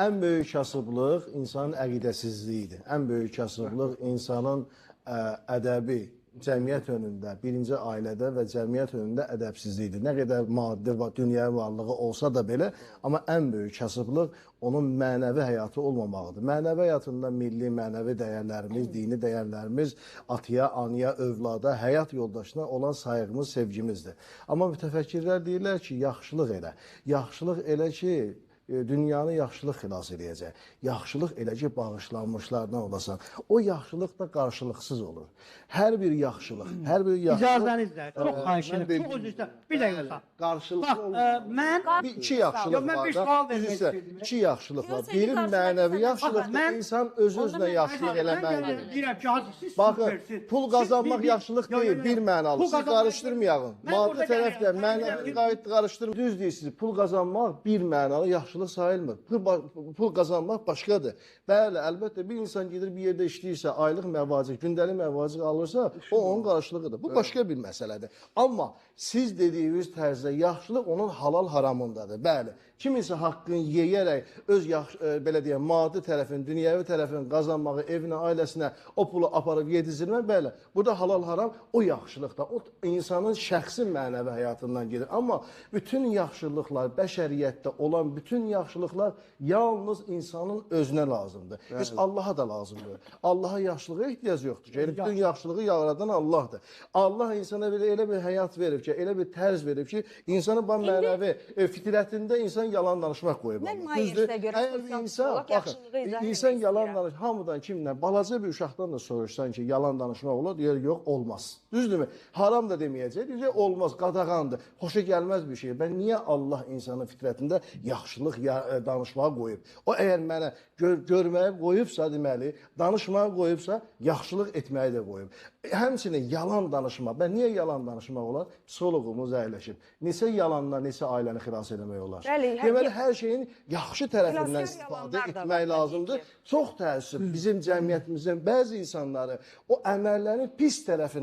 Ən böyük kasıblıq insanın əqidəsizliyidir. Ən böyük kasıblıq insanın ədəbi cəmiyyət önündə, birinci ailədə və cəmiyyət önündə ədəbsizlikdir. Nə qədər maddi və dünyəvi varlığı olsa da belə, amma ən böyük kasıblıq onun mənəvi həyatı olmamağıdır. Mənəvi həyatında milli, mənəvi dəyərlərimiz, dini dəyərlərimiz ataya, anaya, övlada, həyat yoldaşına olan sayğımız, sevgimizdir. Amma mütəfəkkirlər deyirlər ki, yaxşılıq elə. Yaxşılıq elə ki, dünyanı yaxşılıq xilas eləyəcək. Yaxşılıq elə ki, bağışlanmışlardan olasan. O yaxşılıq da qarşılıqsız olur. Hər bir yaxşılıq, hər bir yaxşılıq... İcazənizlə, çox xahiş edirəm, çox üzr istəyirəm. Bir dəqiqə sağ. Qarşılıqlı Bax, olmur. mən Bir iki yaxşılıq Yox, mən var bir da. sual vermək Düz istəyirəm. istəyirdim. İki yaxşılıq var. Yox, sən Biri yuxarı mənəvi çıxarsan. yaxşılıqdır. Mən- İnsan özü-özünə yaxşılıq eləməlidir. Mən deyirəm ki, Hacı, siz Baxın, süpersiniz. pul Siz qazanmaq yaxşılıq Yox, deyil, yox, yox. bir mənalı. Pul Siz qazanmaq- qarışdırmayalım. Mən Maddi burada tərəflə gəlirəm. mənəvi qayıt qarışdırmayın. Düz deyirsiniz, pul qazanmaq bir mənalı yaxşılıq sayılmır. Pul qazanmaq başqadır. Bəli, əlbəttə bir insan gedir bir yerdə işləyirsə, aylıq məvacib, gündəlik məvacib alırsa, o onun qarşılığıdır. Bu başqa bir məsələdir. Amma siz dediyiniz tərzdə yaxşılıq onun halal haramındadır. Bəli. Kiminsə haqqını yeyərək öz yaxşı, belə deyək, maddi tərəfin, dünyəvi tərəfin qazanmağı, evinə, ailəsinə o pulu aparıb yedizdirmək, bəli. Burada halal haram o yaxşılıqda, o insanın şəxsi mənəvi həyatından gedir. Amma bütün yaxşılıqlar, bəşəriyyətdə olan bütün yaxşılıqlar yalnız insanın özünə lazımdır. Heç Allaha da lazımdır. Allaha yaxşılığa ehtiyac yoxdur ki, elə bütün yaxşılığı yaradan Allahdır. Allah insana belə elə bir həyat verib ki, elə bir tərz verib ki, insanı bu mənəvi fitrətində insan yalan danışmaq qoyub. Mən Allah. Düzdür? Mayersə görə Əgər bir sosial insan, psixoloq baxın, yaxşılığı izah insan etmək yalan istəyirəm. danış, hamıdan kimdən, balaca bir uşaqdan da soruşsan ki, yalan danışmaq olar, deyər yox, olmaz. Düzdürmü? Haram da deməyəcək, deyəcək olmaz, qadağandır, xoşa gəlməz bir şey. Mən niyə Allah insanın fitrətində yaxşılıq danışmağa qoyub? O əgər mənə görməyə qoyubsa, deməli, danışmağa qoyubsa, yaxşılıq etməyi də qoyub. Həmçinin yalan danışmaq. Mən niyə yalan danışmaq olar? Psixoloqumuz əyləşib. Neçə yalandan neçə ailəni xilas eləmək olar? Bəli, Deməli, hər şeyin yaxşı tərəfindən Xilaskar istifadə yalanlar da var etmək təbii lazımdır. ki. Çox təəssüf, bizim cəmiyyətimizin bəzi insanları o əməllərin pis tərəfindən